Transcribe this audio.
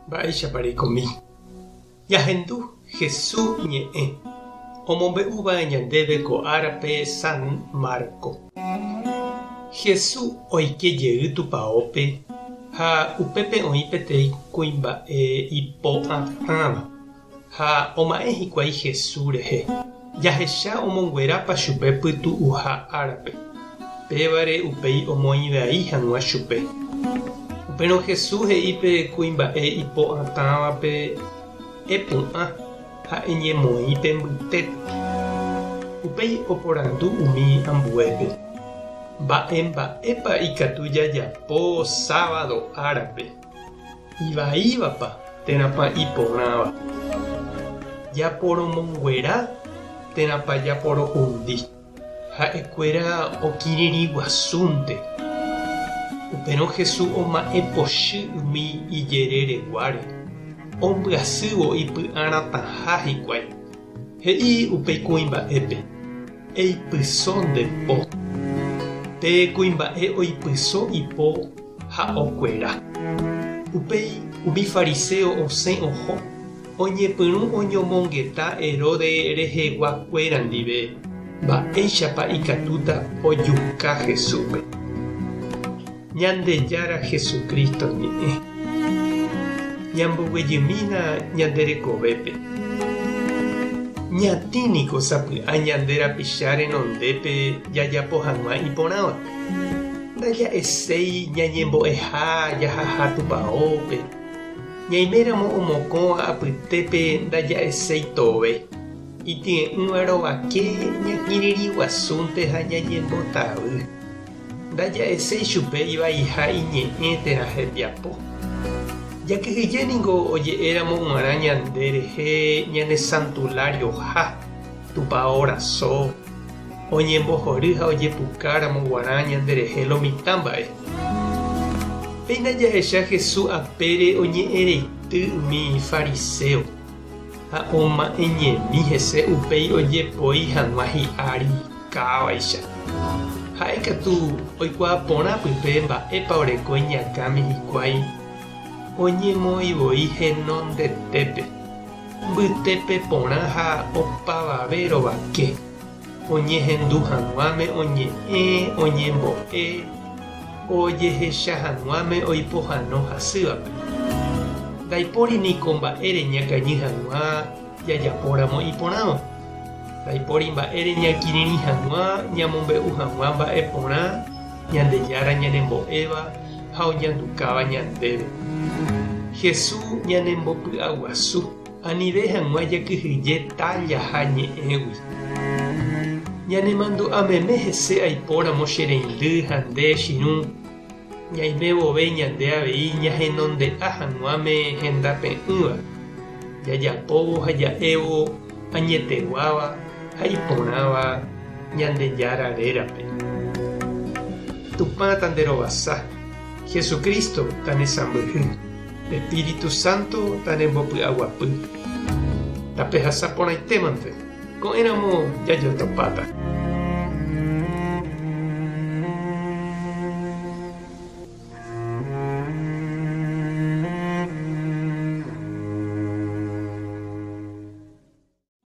Mba'éichapa reikomi? Ñahendu Hesu ñe'ẽ omombe'úva ñandéve ko árape San Marco. Hesu oike jey tupaópe ha upépe oĩ peteĩ kuimba'e ipo'atãva ha oma'ẽ hikuái Hesu rehe, jahecha omonguerápa chupe pytu'uha árape. Pévare upéi omoĩvai hag̃ua chupe. Upérõ Jesús he'i pe kuimba'e ipo'atãvape, Epu'ã ha eñemoĩ pe mbytépe. Upéi oporandu umi ambuépe, Mba'e mba'épa ikatu jajapo sábado árape? Ivaívapa térãpa iporãva? Japoromonguera térãpa japorohundi? Ha'ekuéra okirirĩ guasúnte. Upérõ Jesús oma'ẽ pochy umi ijerereguáre, ombyasývo ipy'aratãha hikuái. He'i upe kuimba'épe, Eipyso nde po. Pe kuimba'e oipyso ipo ha okuera. Upéi umi fariséo osẽ oho. Oñepyrũ oñomongeta Herodes rehegua kuéra ndive mba'éichapa ikatúta ojuka Jesúspe. Ñandejára Jesucristo ñe'ẽ. Ñamboguejymína ñande rekovépe. Ñatĩ niko sapy'a ñande rapicha renondépe jajapo hag̃ua iporãva. Ndaja'eséi ñañembo'eha jahaha tupaópe. Ñaiméramo omokõva apytépe ndaja'eséi tove, itie'ỹva rovake ñakirirĩ guasúnte ha ñañembotavy. Ndaja'eséi chupe ivaiha iñe'ẽ térã hembiapo. Jakyhyje ningo oje'éramo g̃uarã ñande rehe ñane santularioha, tupao raso, oñembohory ha ojepukáramo g̃uarã ñande rehe lo mitã mba'e. Péina jahecha Jesús apére oñe'ẽreity umi fariséo ha oma'ẽñemi hese upéi ojepoi hag̃ua hi'ári kávaicha. Ha'e katu oikuaa porã pype mba'épa oreko iñakãme hikuái oñemoĩ voi henondetépe, mbytépe porã ha opavave rovake. Oñehendu hag̃uáme oñe'ẽ, oñembo'e, ojehecha hag̃uáme oipohãno hasývape. Ndaipóri niko mba'ére ñakañy hag̃ua jajapóramo iporãva. Ndaipóri mba'ére ñakirirĩ hag̃ua ñamombe'u hag̃ua mba'e porã Ñandejára ñanembo'éva ha oñandukáva ñandéve. Jesús ñanembopy'aguasu. Anive hag̃ua jakyhyje tálla ha ñe'ẽgui. Ñanemandu'a meme hese aipóramo che reindy ha nde chirũ, ñaime vove ñande avei ñahenonde'a hag̃uáme hendape'ỹva, jajapóvo ha ja'évo añeteguáva ha iporãva Ñandejára rérape. Tupã tanderovasa, Jesucristo tanesãmbyhy. Espíritu Santo tanembopy'aguapy. Tapehasa porãitémante, ko'ẽramo jajotopáta.